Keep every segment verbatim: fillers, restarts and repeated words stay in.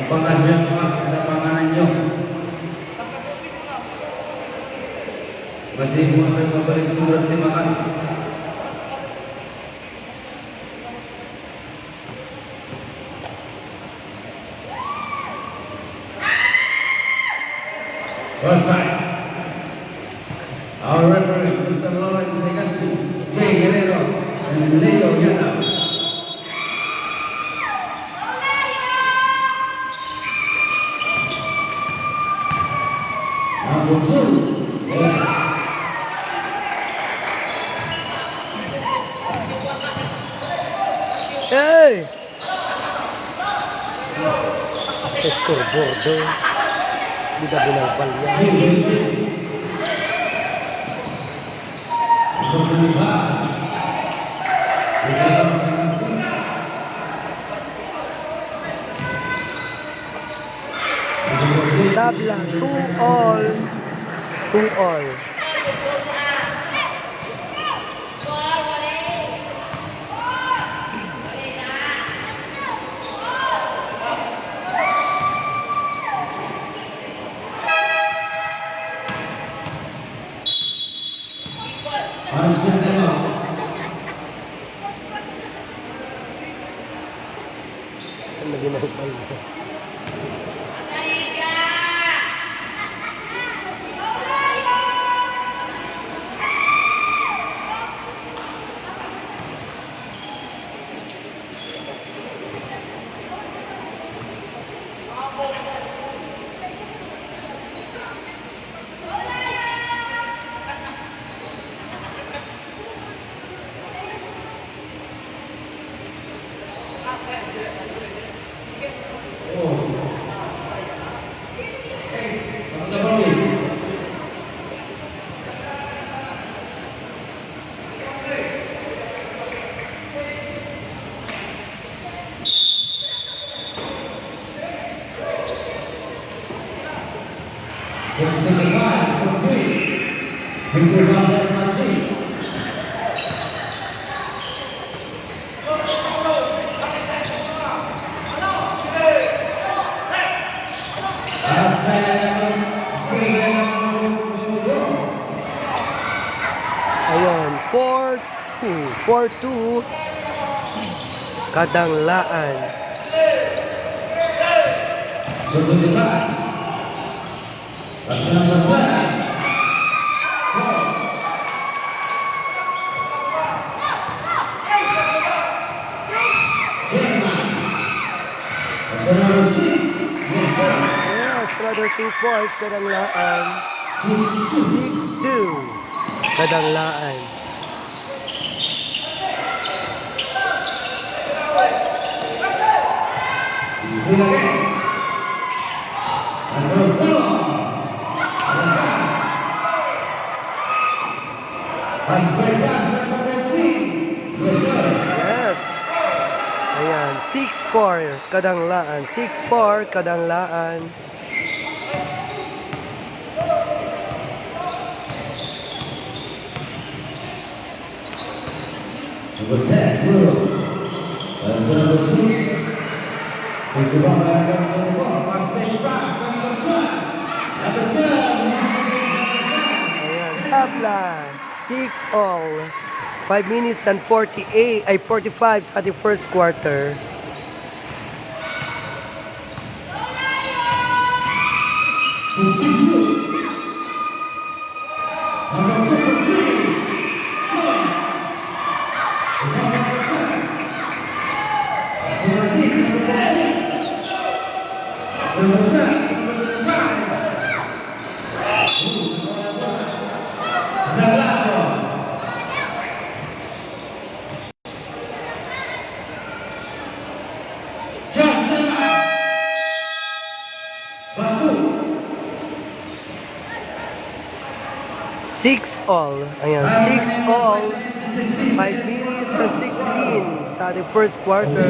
Panganyo, mga kada pangananyo. Masibo nga mabalik surat ni Makan. Offside. Our referee, Mister Lawrence Legacy, Jay Guerrero, and Leo Yata. Number two. Yes. Hey! Scoreboard, eh. Di na binalbal yan. Tabla, two all. Two all. Ang lagi na hukay. Ayan, four two, four two, Kadanglaan. Yes, another two points, Kadanglaan. Six two. Kadanglaan. Yes. Ayan, six four, Kadanglaan. Six four, Kadanglaan. Number ten, Bruno. That's the number six. Thank you, Papa. Number four, Pastor Franz. Number twelve. Number twelve. Ayan, tabla. Six all. Five minutes and forty-eight, ay, forty-five sa the first quarter. Six all. Ayan, six all. Five minutes and sixteen sa the first quarter.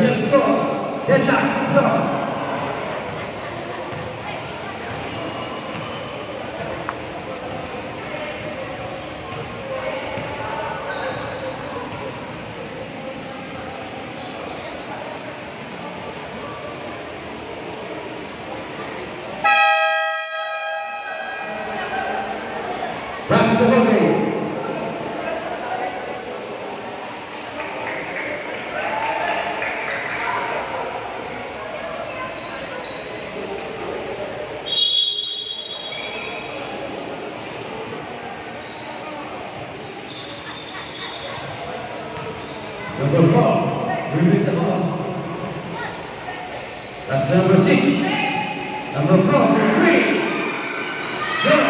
Number four, remove the ball. That's number six. Number four, three. Good.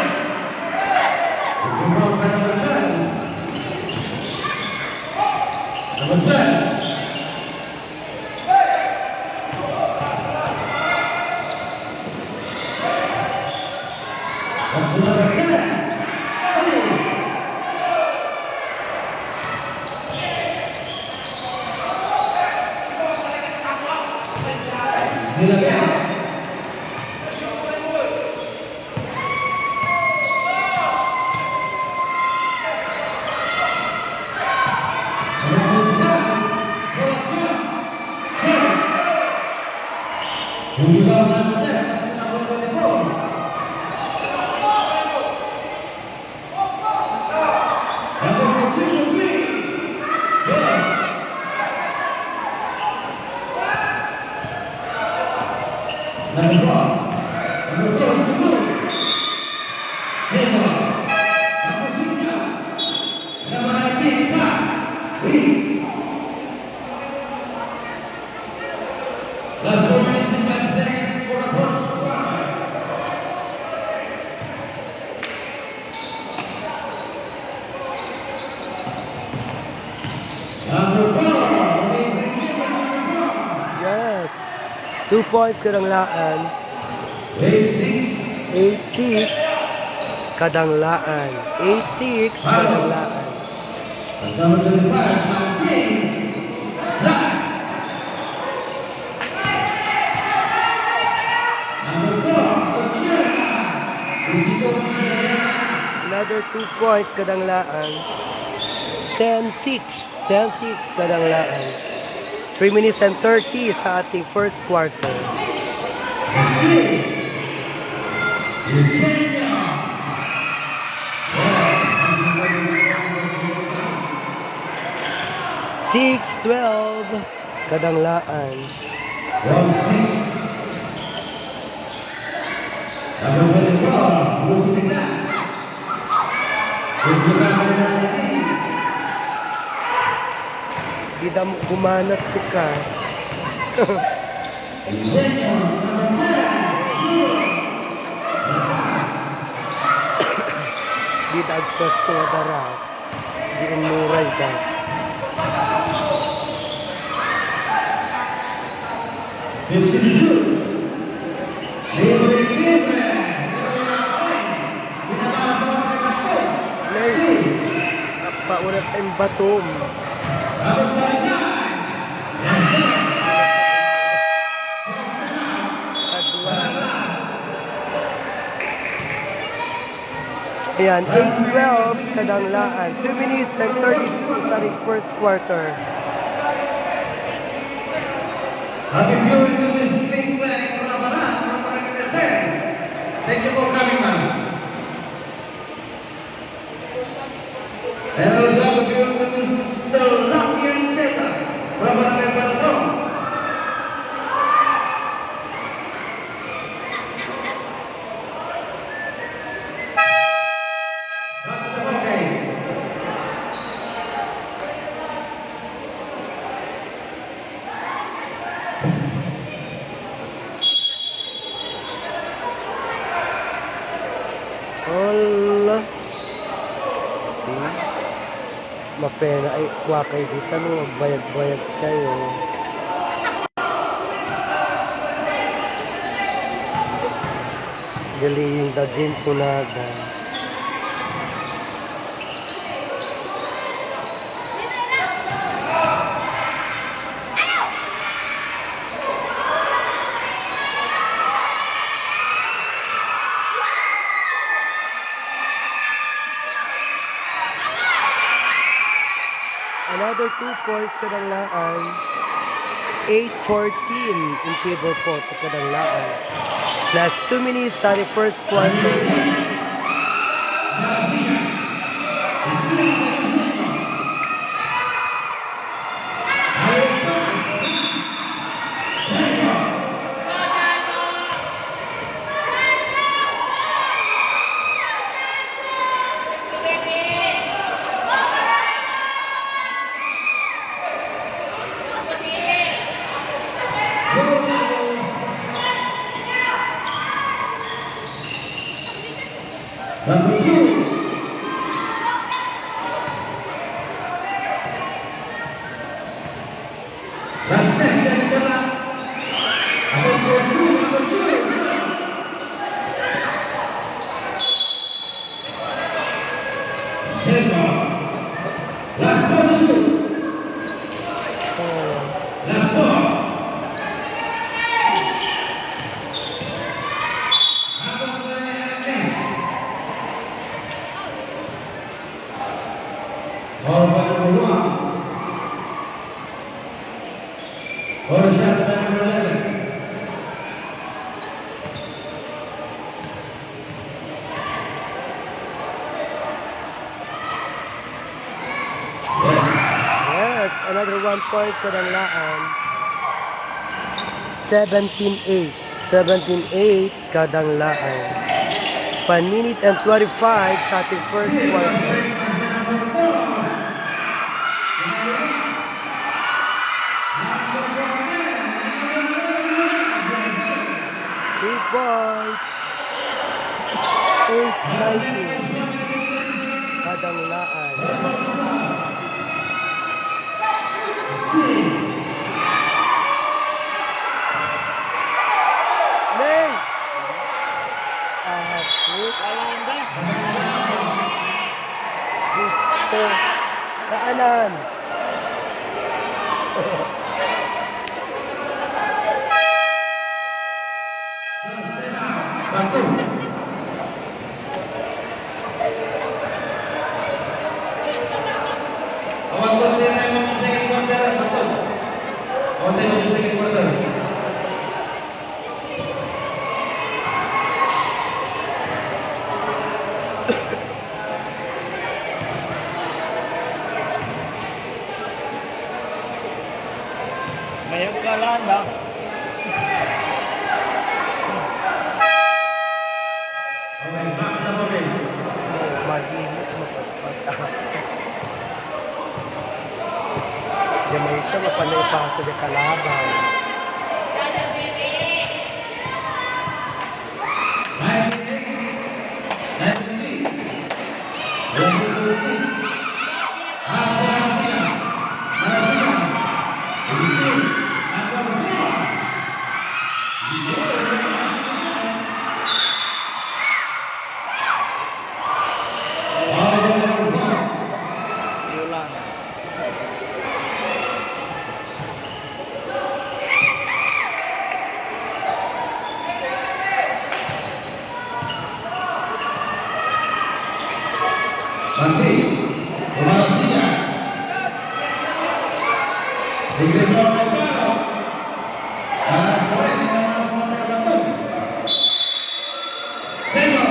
Good rebound by number twelve. Number twelve. That's number ten. Number four. Number four, Sima. Number six, number nineteen, Pat. Last four minutes and five seconds for the first quarter. Yes. Two points kadanglaan. Eight six. Eight six kadanglaan. Eight six kadanglaan. Another two points kadanglaan. Ten six. Ten six kadanglaan. Three minutes and thirty sa ating first quarter. Six twelve kadanglaan. Number twenty-four, Lucy Pinas. Di da mo gumanat sika. Di da agpasto a daras. Di inuray da. Nay, apa, wala tayong bato. Adwa. Ayan, eight twelve kadanglaan. Two minutes and thirty-two sa ating first quarter. Happy viewing to this spring flag, Rabaran, from Barangay Tete. Thank you for coming, ma'am. And also happy viewing to Mister Lucky Ancheta, from Barangay Paratong. Hala. Hmm. Mapena ay kua kay dita no agbayag-bayag kayo. Galing yung daging kunada. Another two points kadanglaan. Eight fourteen in favor po kadanglaan. Last two minutes sa the first quarter. Number two. Last ten, seven, seven. Number two, number two. Seven. Last ball, shoot. Last ball. Ball by number one. Or shot by number eleven. Yes, another one point, Kadanglaan. Seventeen eight. Seventeen eight, Kadanglaan. One minute and twenty-five sa ating first quarter. Two points. Eight nineteen. Kadanglaan. Late! Ah, shoot. Gusto. Kaanan. Awan ko tayo mo sa second quarter, bato. Awan tayo mo sa second quarter. Mayag ka lang, ha? Okay, back sa tubig. Mag-init, mapaspas. Diyan may isa, mapanay paso di kalaban. Santi, umalas siya. Tignan mo ang pagpalo. Alas pa rin, may mga sumatay na to. Sino?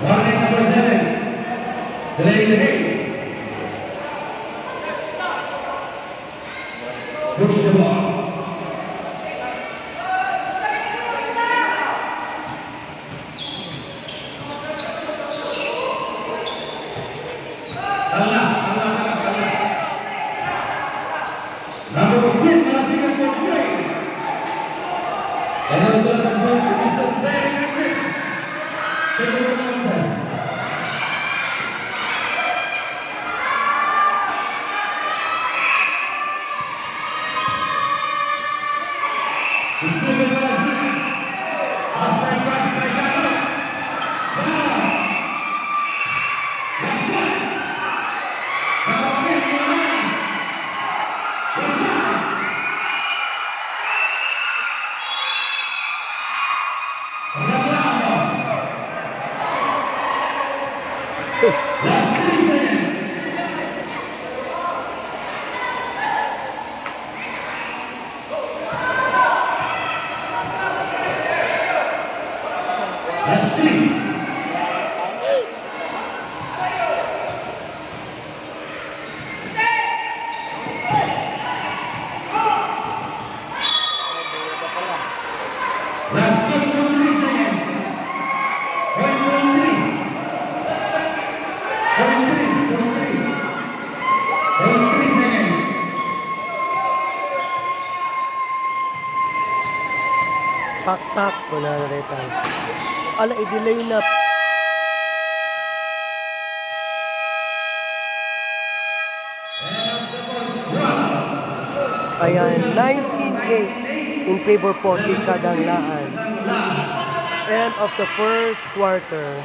Warning number seven. Delay the game. Push the ball. Tala, tala, tala, tala. Number fifteen, Malasigan for three. And also number two, Mister Derek Henry. Take a look at him. That's three. Last two point three seconds. Point point three. Point point three. Point three seconds. Pak, kunana dayta. Ala, idi layup. Ayan, nineteen eight in favor for Tikadanglaan. End of the first quarter.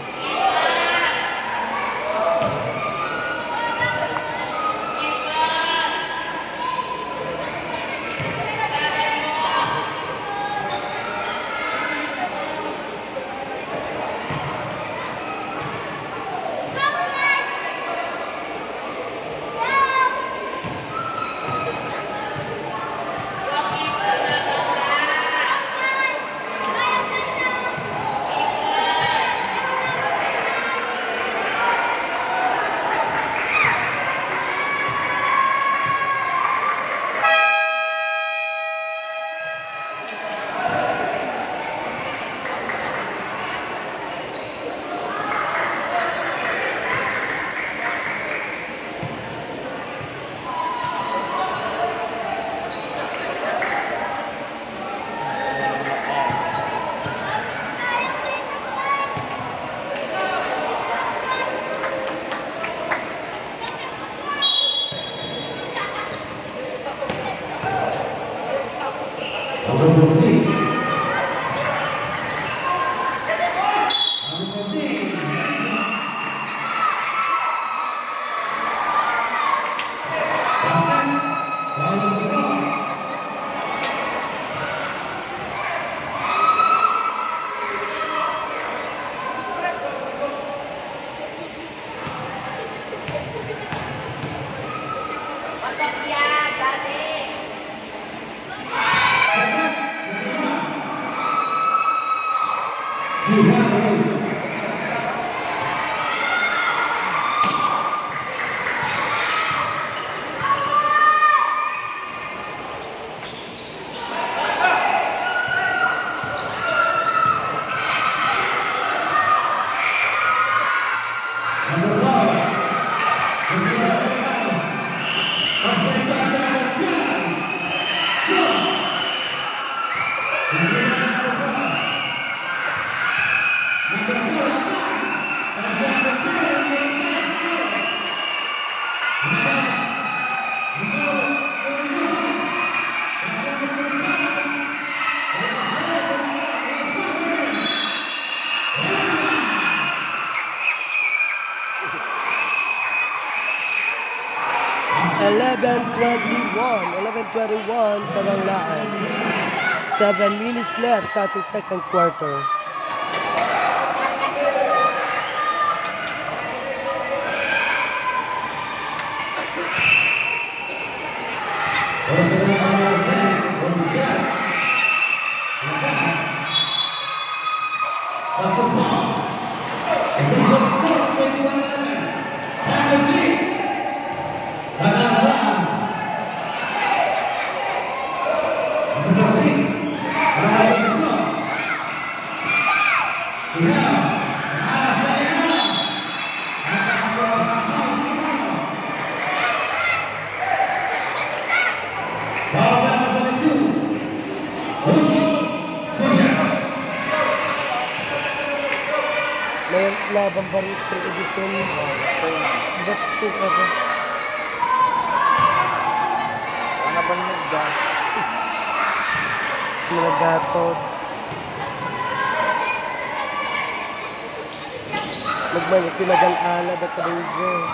Eleven twenty-one, eleven twenty-one, Kadanglaan. Seven minutes left sa ating second quarter. May laban pa rin sa edition. Ba't ito ka ba? Ano ba nagda? Nagdatod. Magmay, pinagal-ala da ka, David.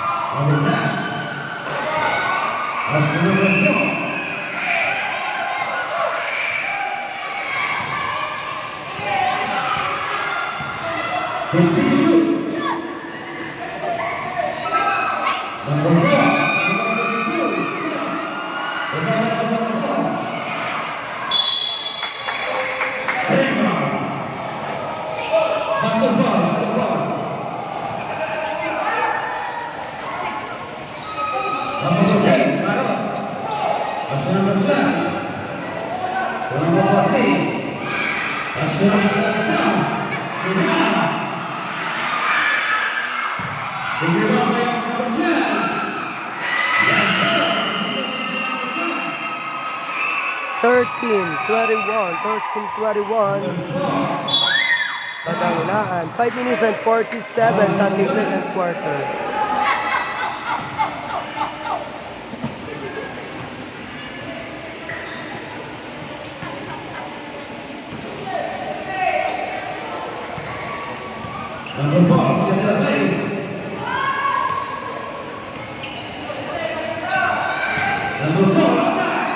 Third Thirteen twenty-one, thirteen twenty-one. Kadanglaan. Five minutes and forty-seven sa ating second quarter. Number four, Sierra Play. Number four, attack.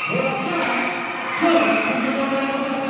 Number four, attack. Number four,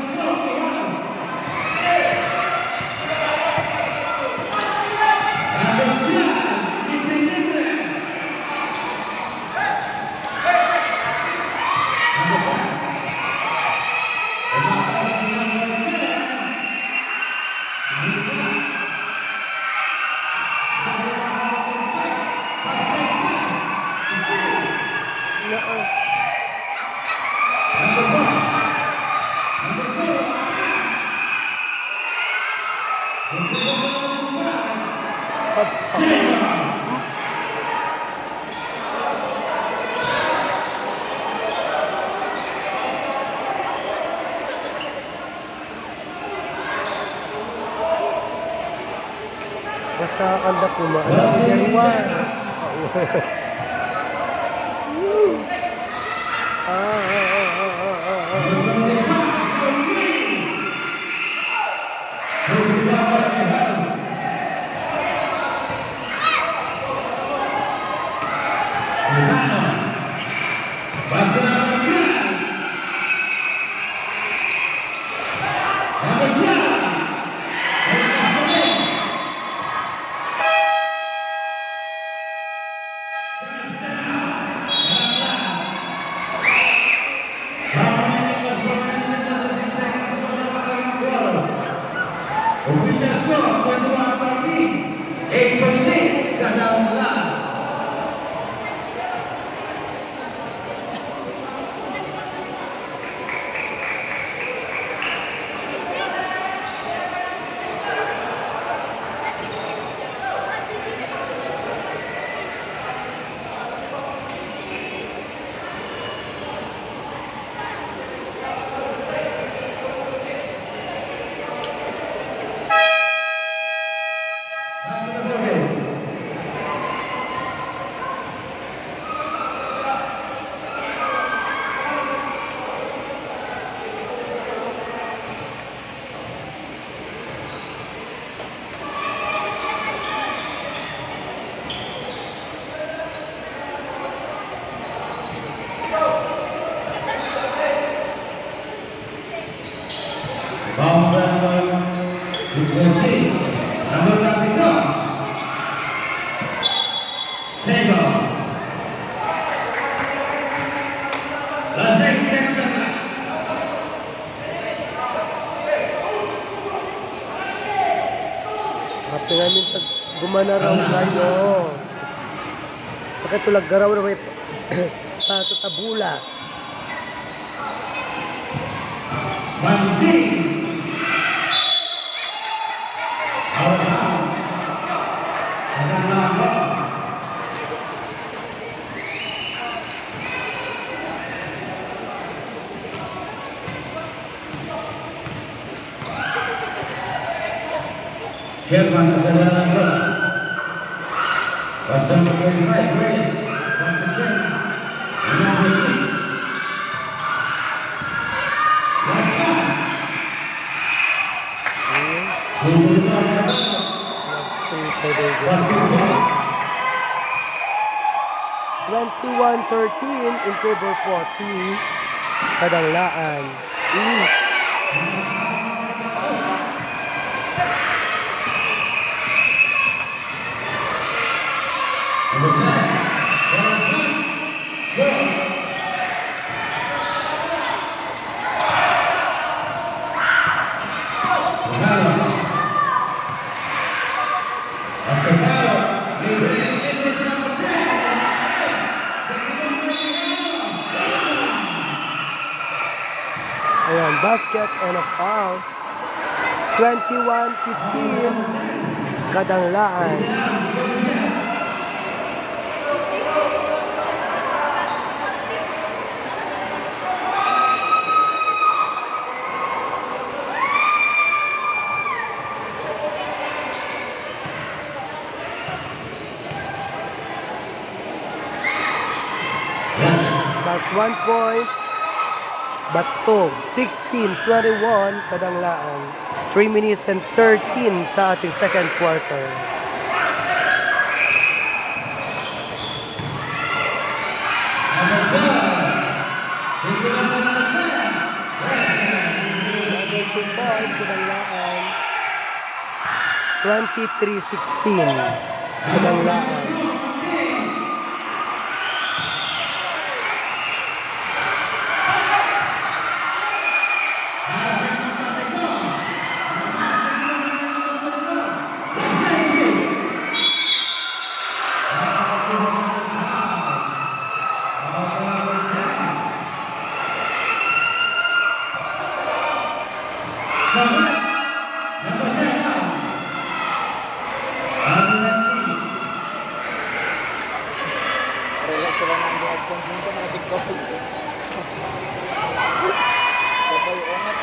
attack. Basta kanda kuma, ano, si Jerwan. Ah, ah, ah. Official score, twenty-one thirteen, eight point eight, Kadanglaan. Number fourteen, number thirty-four. Sego. Lasing, sego. Happy namin pag gumana raw kayo. Sakit tulag garaw na may paso tabula. Manti. Out of bounds. Kadanglaan. Chairman of the Lala Club. Basta number five, Grace. Basta chairman. Number six. Basta. Bumulong na. Basta. Twenty-one thirteen in favor for Team Kadanglaan. Mm. Ayan, basket and a foul. Twenty-one fifteen, Kadanglaan. One point. Batog, sixteen twenty-one, kadanglaan. Three minutes and thirteen sa ating second quarter. Number two point, kadanglaan. Twenty-three sixteen, kadanglaan. Relax lang ang buhat kong punto, mga sigkaw. Sabay unat.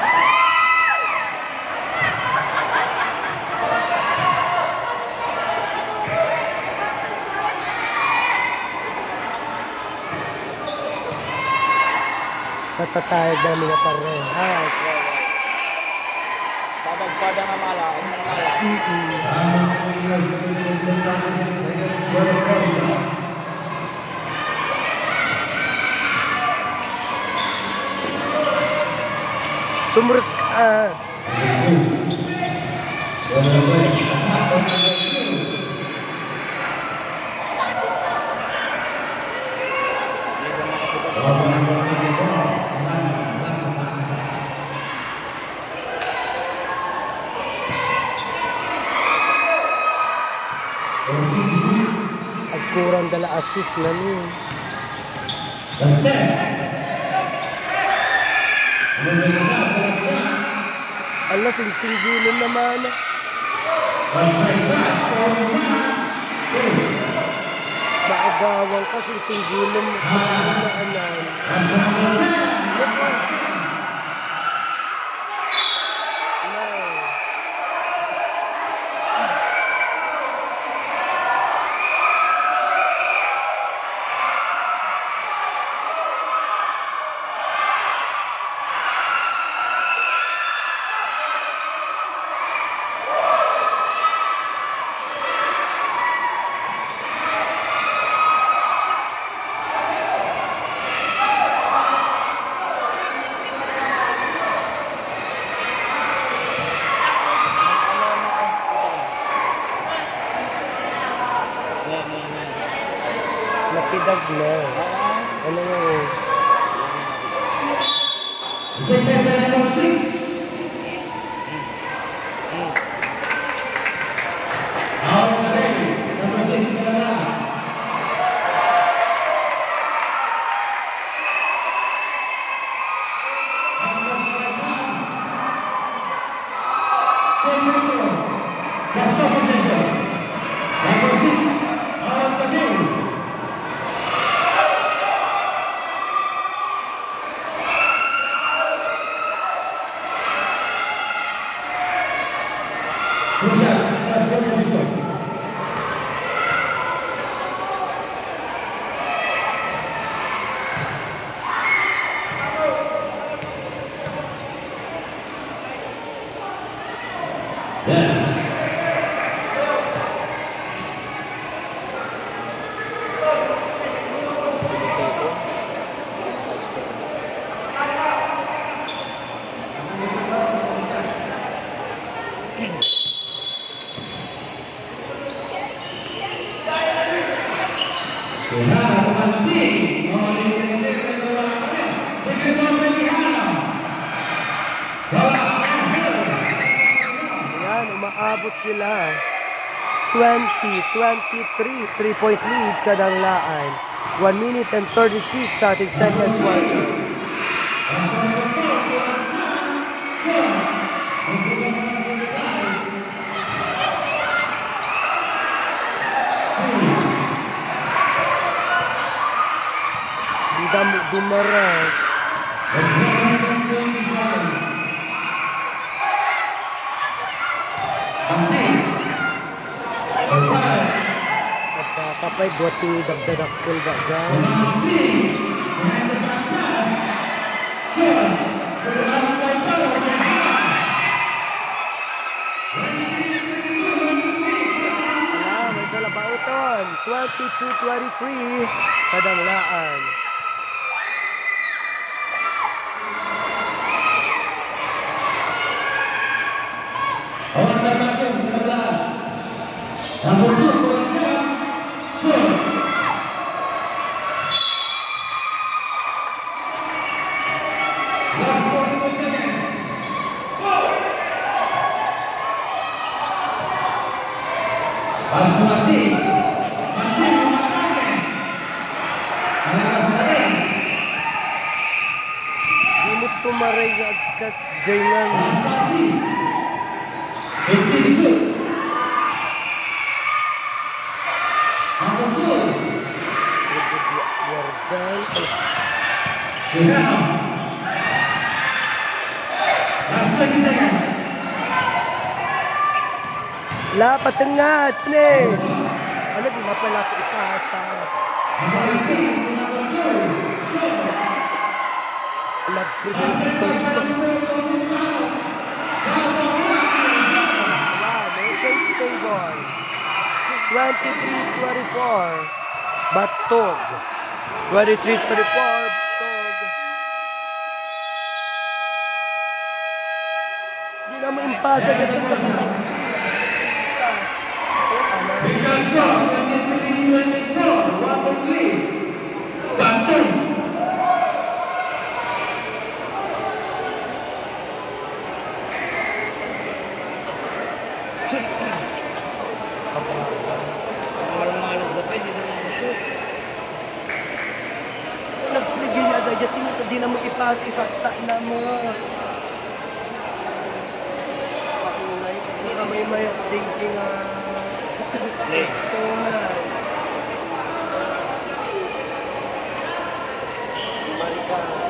Natatayag na mi nga parehas. Padagpada nga mala, ang mga mala. Mm-mm. Sumrek ka. Agkurang dala assist na ni. Ala, singsinggilom naman. Maagawan ka, singsinggilom. Anan. Nakidag na. Ano nga eh? Number six. Out the ring. Number six, Canada. Number six, out of the game. Yes. Ayan, umaabot sila. Twenty twenty-three, three-point lead, kadanglaan. One minute and thirty-six sa ating second quarter. Dida mo dumaras. Agkakapay buat ti dagdadakkel ba dyan? Wala, may salabauton. Twenty-two twenty-three, Kadanglaan. Number two, Corinthians, sir. Last forty-two seconds. Pass to Martin. Martin, umatake. Malakas pa rin. Di mo tumaray nga agkas, Jay, nga. Pass to Martin. Fifteen shoot. Number two. Warden. Sirano. Last thirty seconds. La, patengngat, ne. Ano, di na pala ako ipasa. Number eighteen, number two. Nag-create ito. Wow, may change table. Twenty-three twenty-four. Batog. Twenty-three twenty-four. Batog. Di na mo impasa dyan. Because of twenty-three twenty-four, Waterley. Batog. Malas na pa, hindi na mo shoot. Nagpigil na dayta, di na mo ipas, isaksak na mo. Paunay, paunay, may mayat din siya nga. Gusto na. Marikata.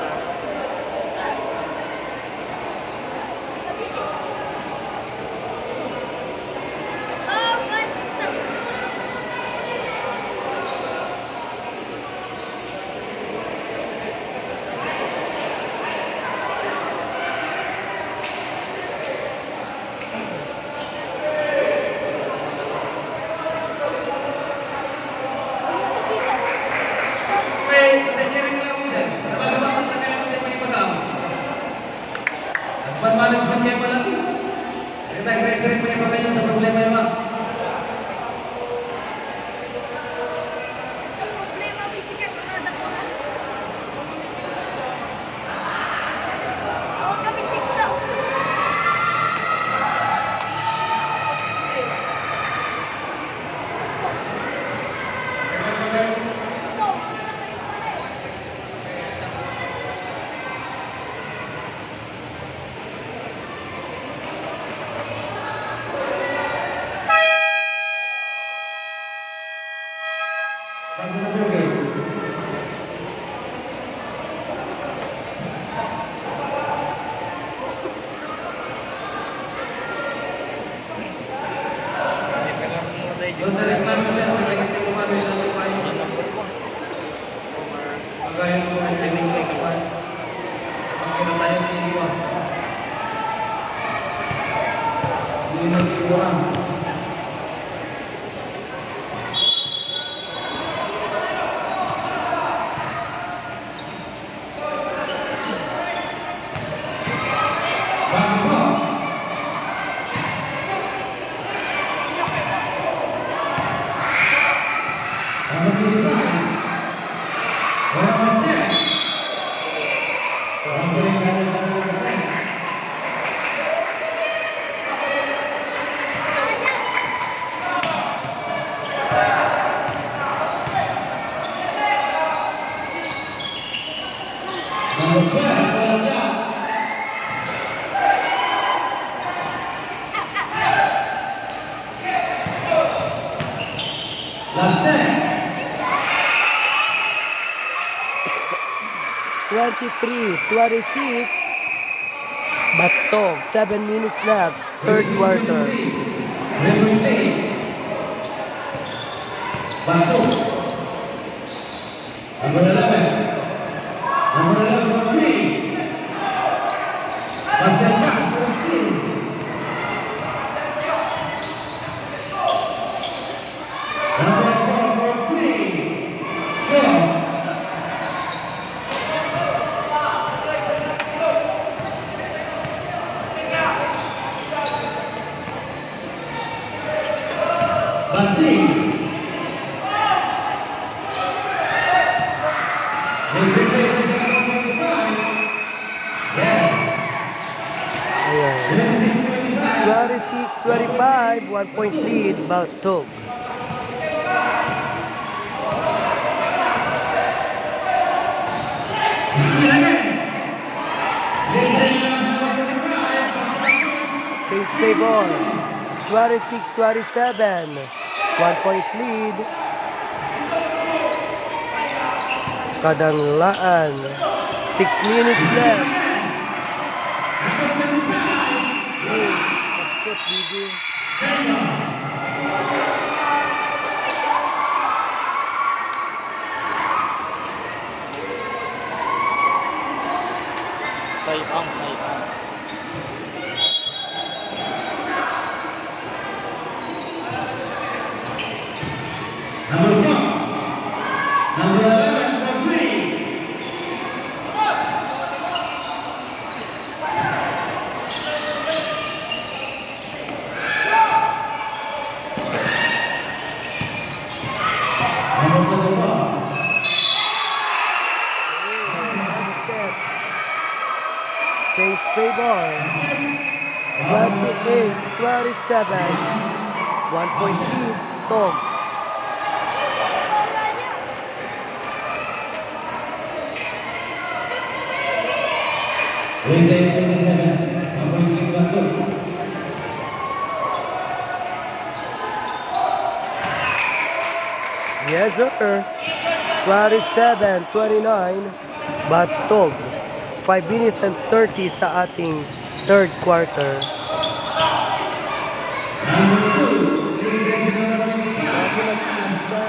Agman management kayo pala. Kita, kita, kita, kita, problema yun, problema yun, ah. Ang problema, may sikat na dakuan. Awan kami text na. Ito. Last ten. Twenty-three twenty-six. Batog, seven minutes left, third quarter. Batog. Number eleven. Number eleven, number three. Pati. Ayan. Twenty-six twenty-five, one point lead, Bagtog. Change play ball. Twenty-six twenty-seven. One point lead. Kadanlaan. Six minutes left. Absent, Didi. Sayang, sayang. Number four. Number eleven, Rodri. Basket. Change play ball. Twenty-eight twenty-seven. One point lead, Tog. Twenty-eight twenty-seven. Number three, Bagtog. Yes, sir. Twenty-seven twenty-nine, Bagtog. Five minutes and thirty sa ating third quarter. Number two, Grabe nag-isa.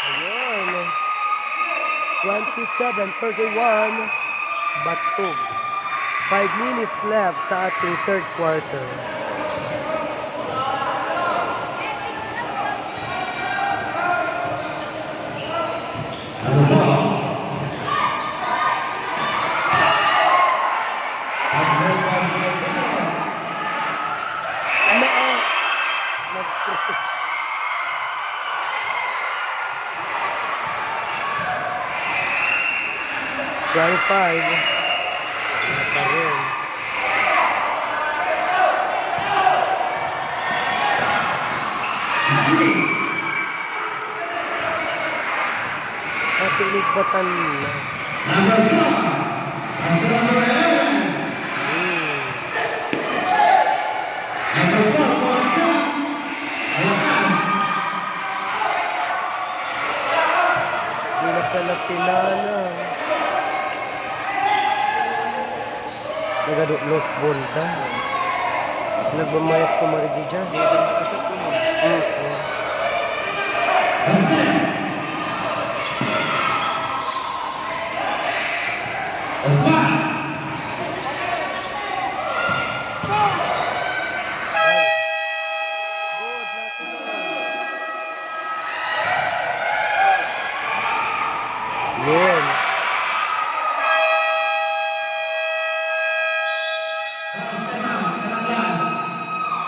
Ayun. Twenty-seven thirty-one, Bagtog. Five minutes left sa ating third quarter. Twenty-five. Wala pa rin. Patinig matan na. Number four. Basta number eleven. Hmm. Number four, Juan John. Alakas. Hindi na pala tinana. Nagadu-, lost ball ta. Nagmamayat ko marigi dyan. Hindi na makashoot ko mo. Hmm. Yun.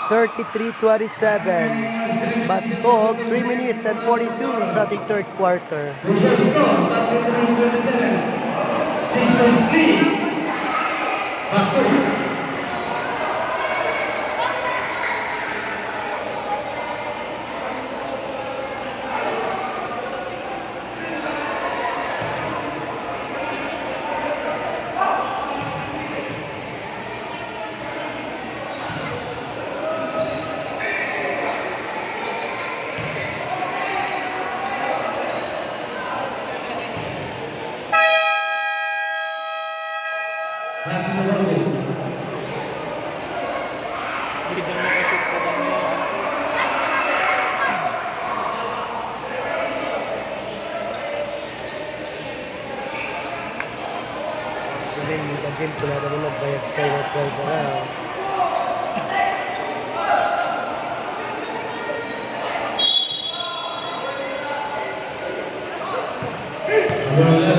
Thirty-three twenty-seven. Bagtog, three minutes and forty-two sa ating third quarter. Hindi na makashoot ko lang yan. Galing, galing, wala naman nagbayad kayo, nagbayad na. Wala.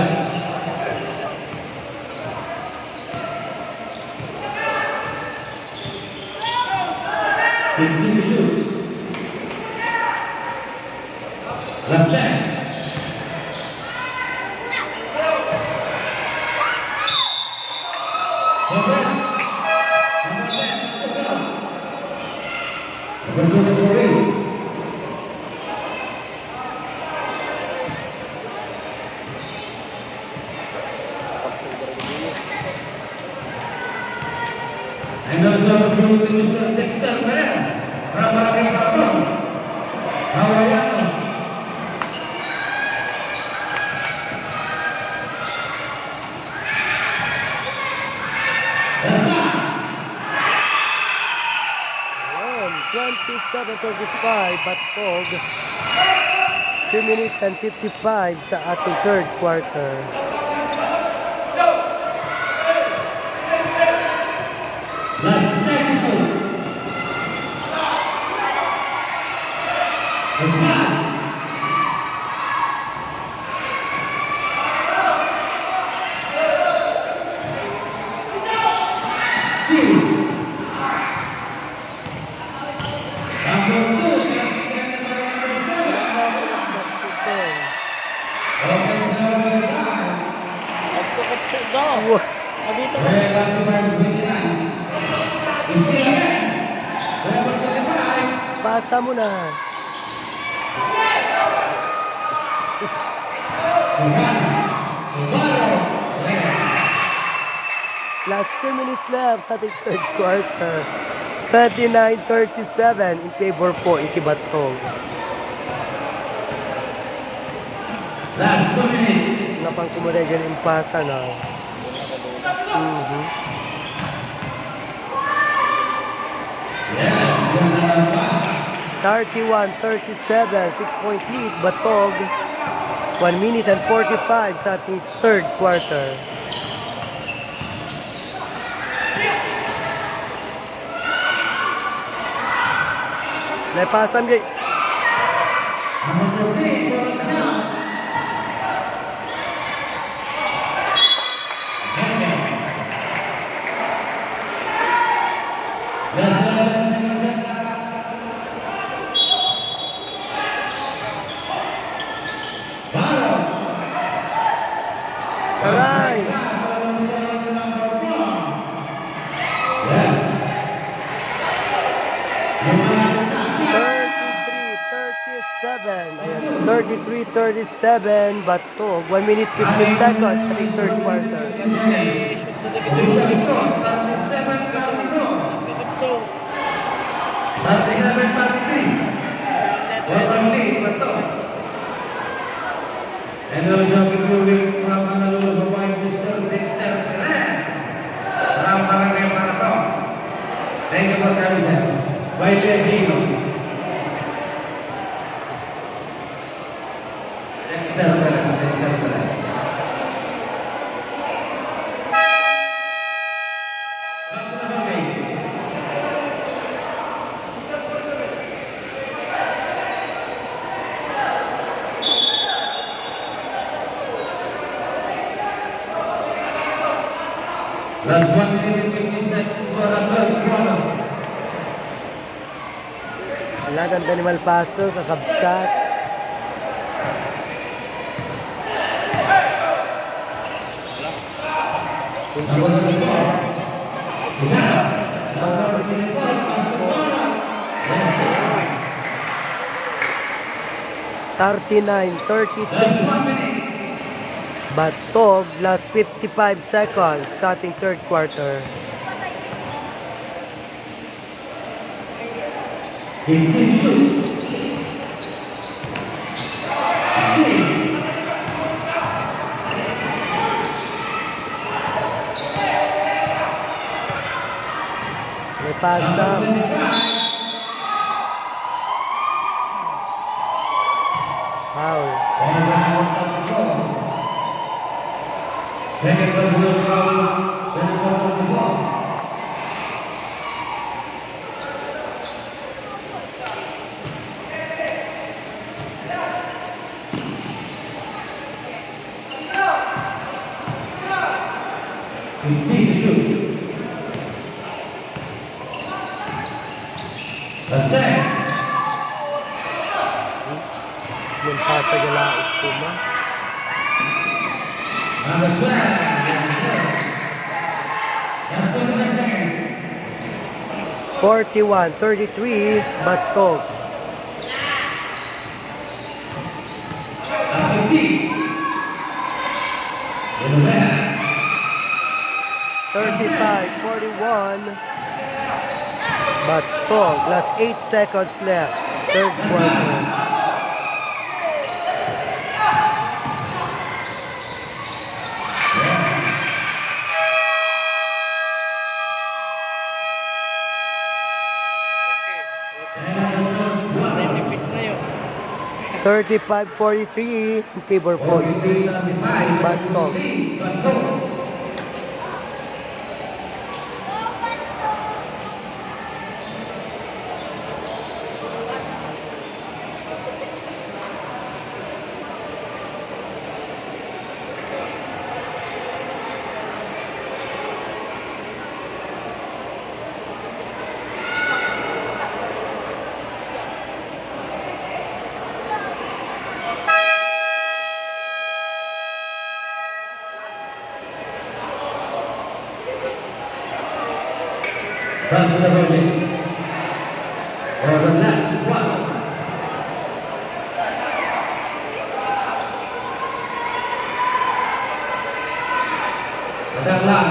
And also to Mister Dexter Pereira, from Barangay Paraton, Hawaiano. Ayan, twenty-seven twenty-five, Batog. Two minutes and fifty-five sa ating third quarter. Last thirty-two. Let's go. Pasa mo na. Last two minutes left sa ating third quarter. Twenty-nine thirty-seven in favor po iti Batog. Last two minutes. Napangkumuregan in pasa na. Mhm. Thirty-one thirty-seven, six-point lead, Batog. One minute and forty-five sa ating third quarter. Naipasam, gay. Aray! Thirty-three thirty-seven. Ayan. Thirty-three thirty-seven, Batog. One minute, fifteen seconds sa third quarter. Thirty-seven thirty-three. One lead, Batog. And also, we will from Honolulu, Hawaii, Mister Dexter Ferrer from Barangay Paraton. Thank you for coming, sir. By Leandro. Dexter Ferrer, Dexter Ferrer. Last one minute, fifteen seconds for the third quarter. Lagan ni Malpaso, kakabsat. Kunting isa. Mga thirty-nine thirty-three. Batog, last fifty-five seconds sa ating third quarter. May pasa. Foul. Second personal foul. Fifteen to shoot. That's that. Yung pasa Forty-one thirty-three, Batog. Thirty-five forty-one, Batog. Last eight seconds left. Third quarter. Thirty-five forty-three in favor for Batog. Bago na ulit. For the last one. Madang lang.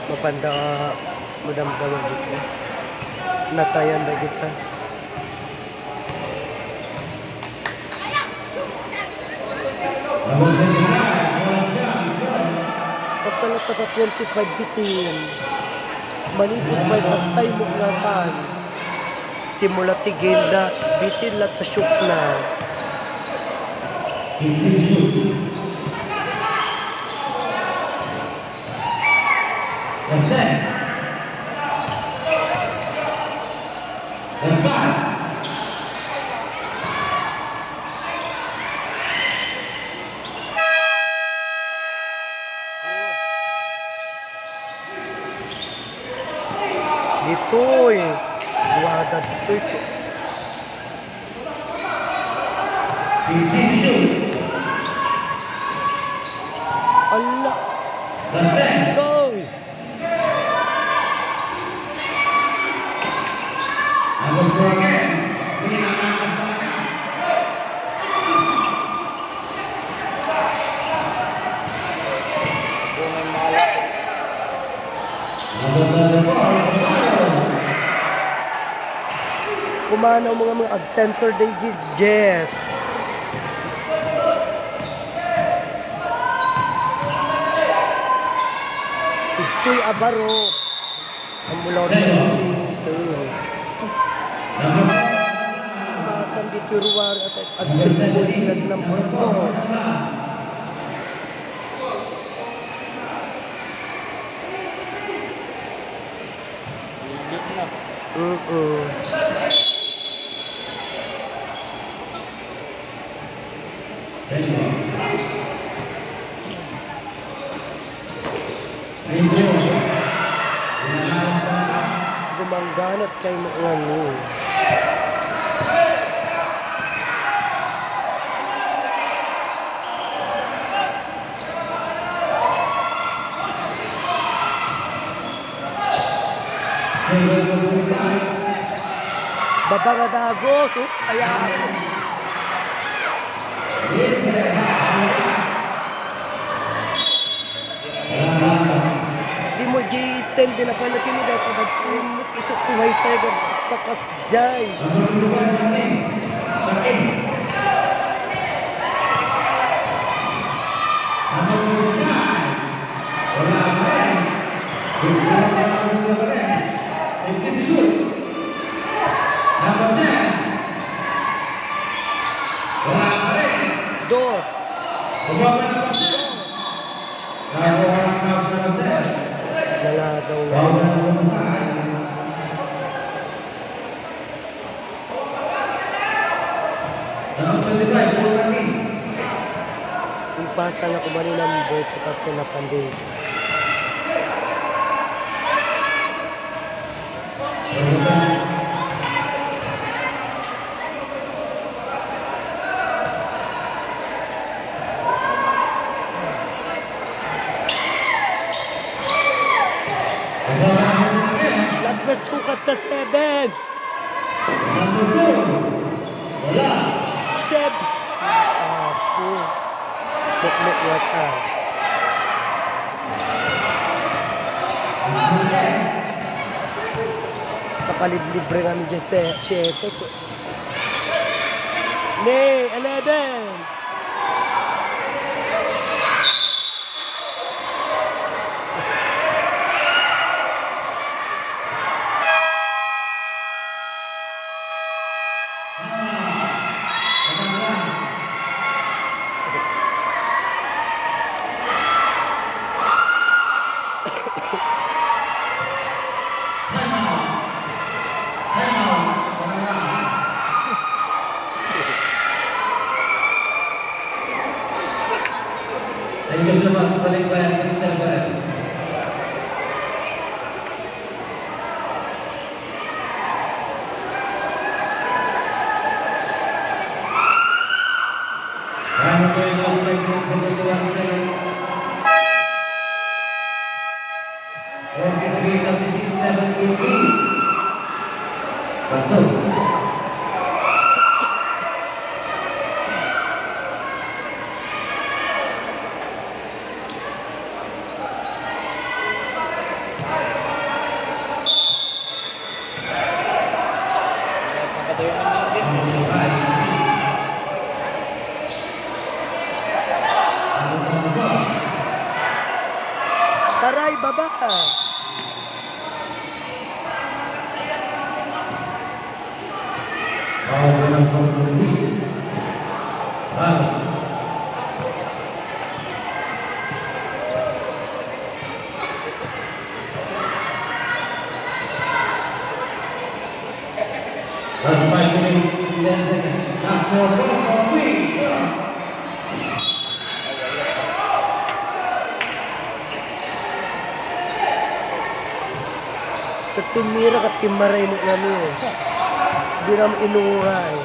Mapanda madamdama dito. Natayan na kita. Basta nagkaka twenty-five bitin. Manipod may pagtay mo nga tan. Simula ti game na, bitin lang ta shoot na. That's that. That's five. Ditoy. Wada ditoy. Ala. Go. Pumanaw mga, mga ag-center day, Jess. Itoy abaro. Ang mula ko. Masang di February at agtipon sila ng number four. Mm-mm. Gumangganat kay Maango. Baba nga dago, oh, ayan. Di mo, J ten, di na pala kini, dapat nagpun, isok to high side, pakas, Jai. Dos. Nalagaw. Number twenty-five, Paul Martin. Basa na kumanin ang boto tatlo na panding. Lagpas tukat na seven. Number two. Wala. Seb. Apo. Mukmuk wata. Kapaliblibre kami dyan sa siyete. Ne, eleven. Thank you so much, Balik Bayan, Mister Bayan. Round of applause, thank you, thank you, thank you. Forty-three, thirty-six, seventy-three. Bato. Taray, baba ka. Foul. Last five minutes, eleven seconds. Not for the ball, for three. Ket tinmira ket timmaray mo nami, eh. Di na mainura, eh.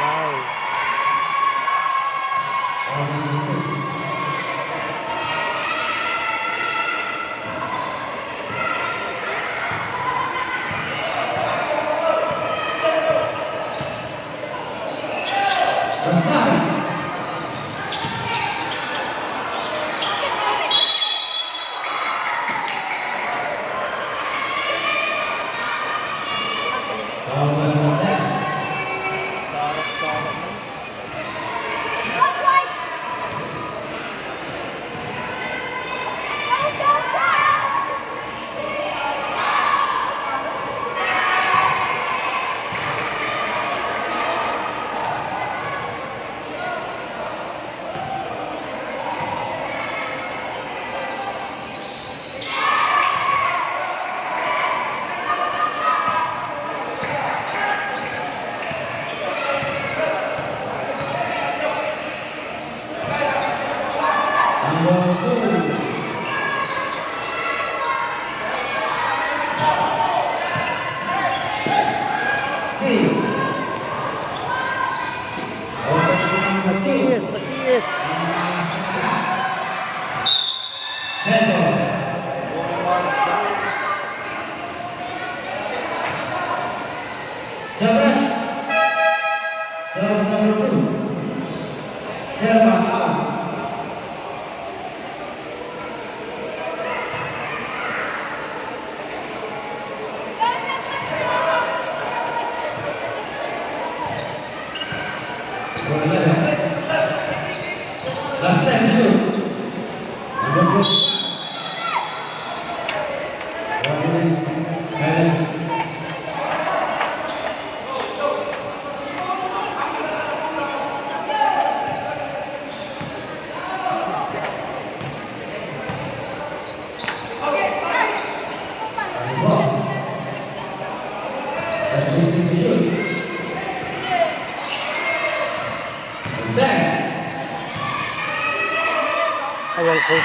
Wow. Sarap-sarap mo. Assist, assist. Serve. Serve number two. Serve out.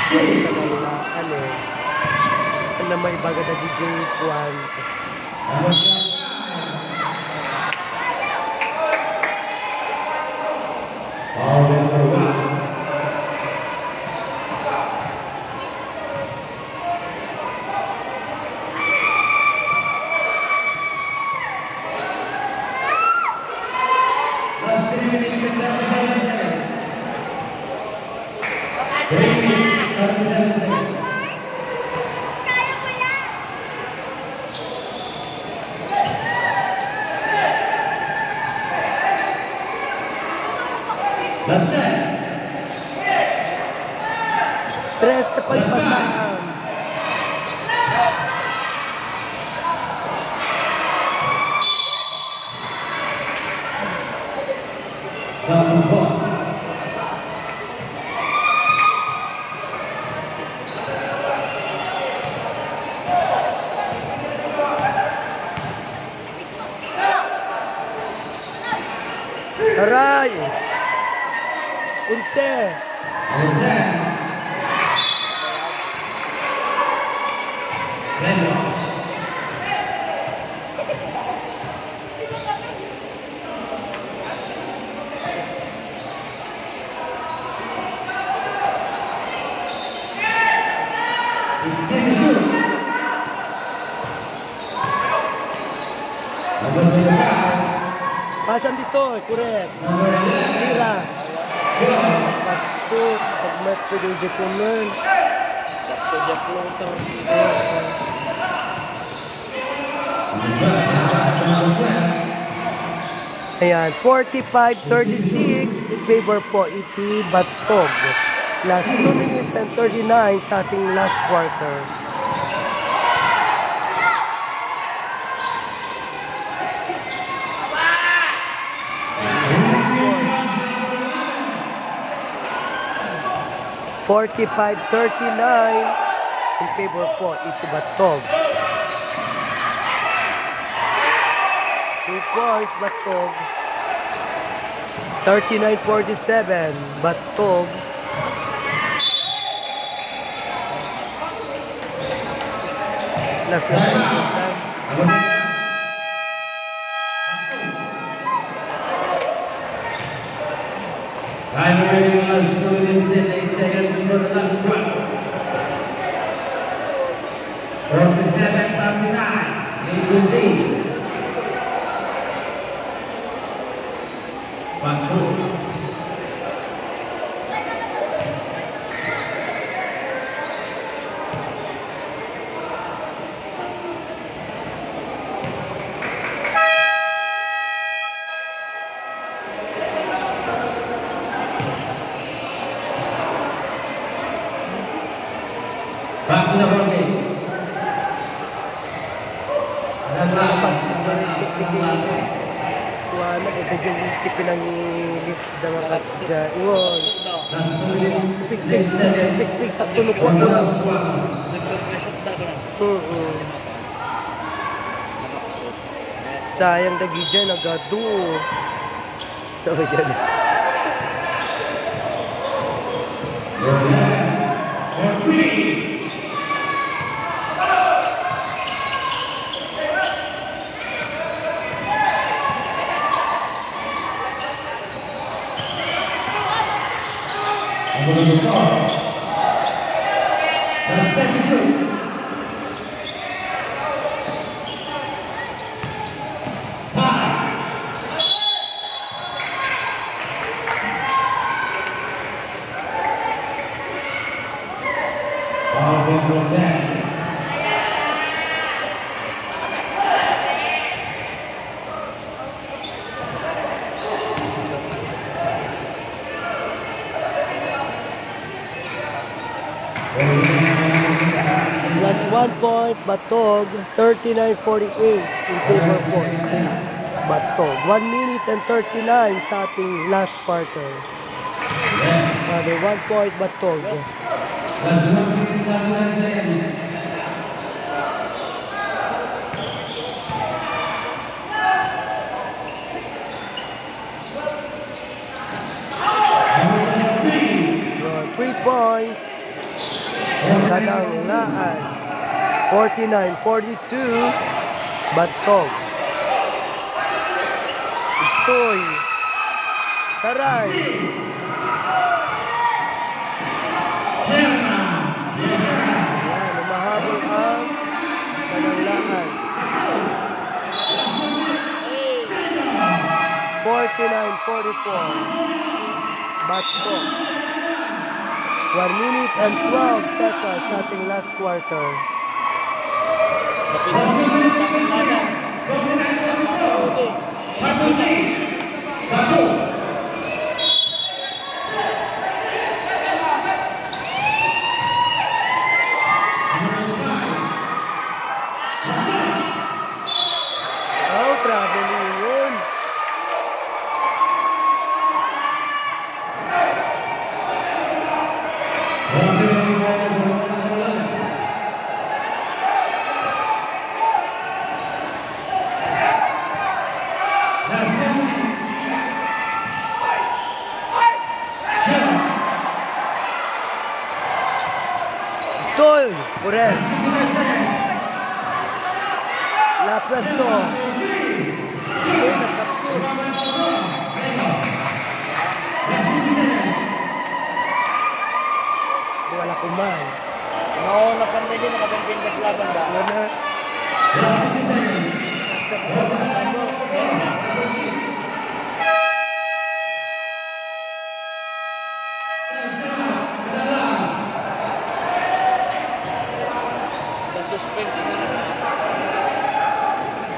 Tagal na, ano, na maibaga dagiti kuan. Trese pa yung basahan. Aray! Unse! Pasan dito, correct. Tira. Pagsut, pagmet ko di kumen. Pagsut, di floater. Ayan, forty-five thirty-six in favor po iti Batog. Last two minutes and thirty-nine sa ating last quarter. Forty-five thirty-nine in favor po iti Batog. Two points, Batog. Thirty-nine forty-seven, Batog. Last na. Time remaining on students in eight seconds for the last one. Forty-seven thirty-nine, it will be. One, two. Back to the ball game. Dapat, dapat, kuha na, ito yung tipin ng lift na makasya. Iwan. Fix, fix, fix, sa tulog ko na. Result, result na ko na. Oo. Sayang dagiti nagadu. Sorry, gani. Plus one point, Batog, thirty-nine forty-eight in favor po ni Batog. One minute and thirty-nine sa ating last quarter. Grabe, one point, Batog. Three points. Kadanglaan. Forty-nine forty-two. Batog. Itoy. Taray. Ayan, humahabol ang Kadanglaan. Forty-nine forty-four. Batog. One minute and twelve seconds sa ating last quarter. Kapit sa ating laban. Makauli. Oh, traveling yun. Tol, correct. La pwesto. Tol, nagkapsut. Wala kuman. Mao na pandagi, nakapinpintas laban ba? Wala. Suspense na.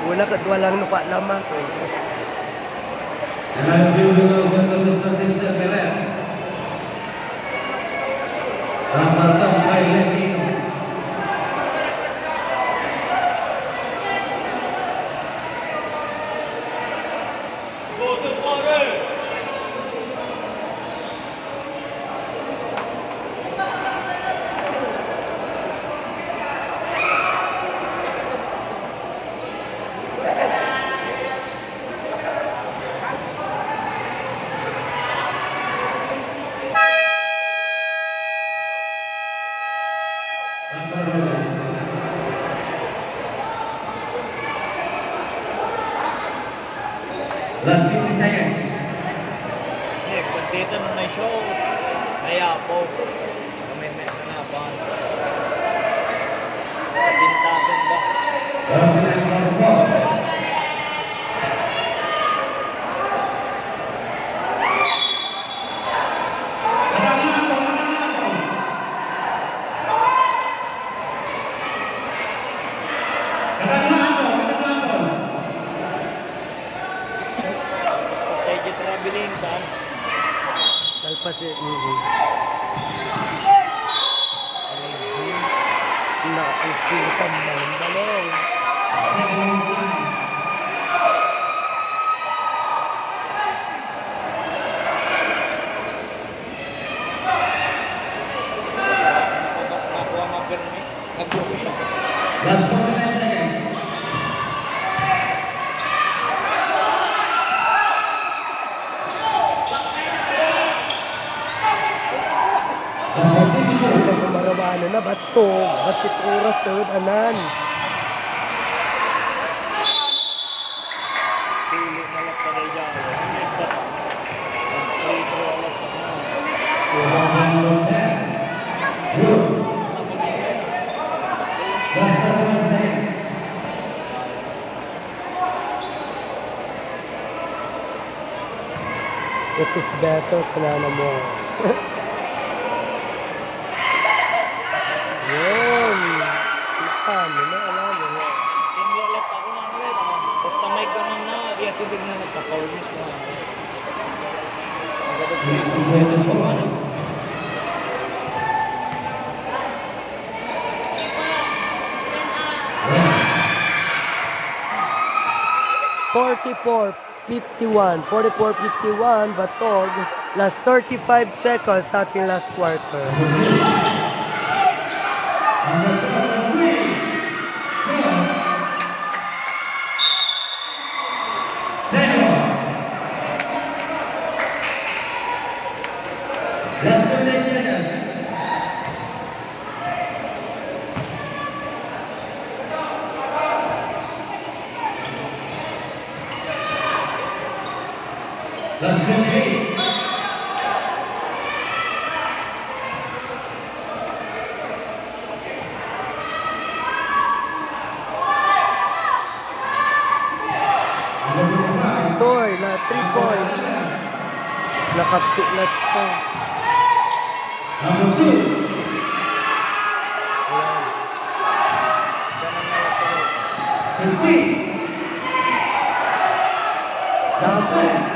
Wala ket walang nuka lamang. And I feel the love of the Mister Mister Belen. Rampasang kay Levino. Last fifty seconds. Eh, pasita na na show. Kaya po. Commitment na nga, bang. Pintasan ba? Basta tayo di traveling, saan? Talpas eh. Mm-hmm. Nakikita mo ang balon. Nakuha nga permi. Nag-wins. Last forty-nine seconds. Ito, kumarabana na, bato. Basit oras, sud, anan. Pili na lang pala dyan. Free throw na lang pala. It is better, kunana mo. Yun. Paano na, alam mo. Hindi ulit ako na ulit, ah. Basta may ganun na, di asidig na nagpakaulog na. Forty-four fifty-one, forty-four fifty-one, Batog, last thirty-five seconds sa ating last quarter. Last fifteen seconds. Last minute. Toy, na three points. Nakapsuklat pa. Number two. Ayan. Diyan ang nalagay. Fifteen. Double. Last five.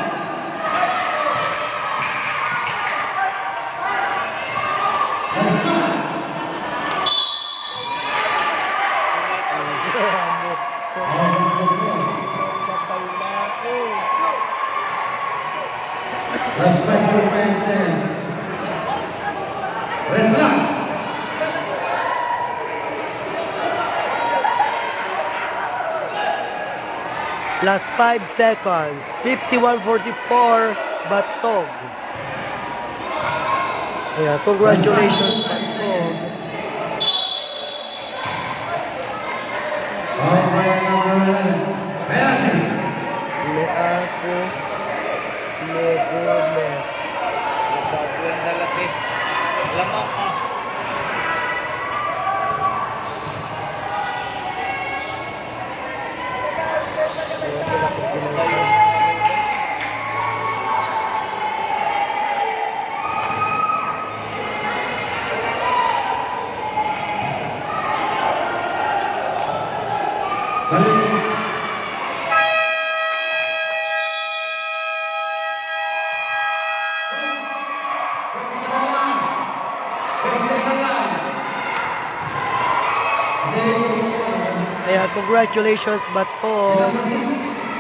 Last five for Princess. Red flag. Last five seconds. Fifty-one forty-four, Batog. Ayan, congratulations, Batog. All right, number eleven. Penalty. Leandro Legones. Nagkakuan na laki. Alam mo, ah. Ayan, congratulations, Batog.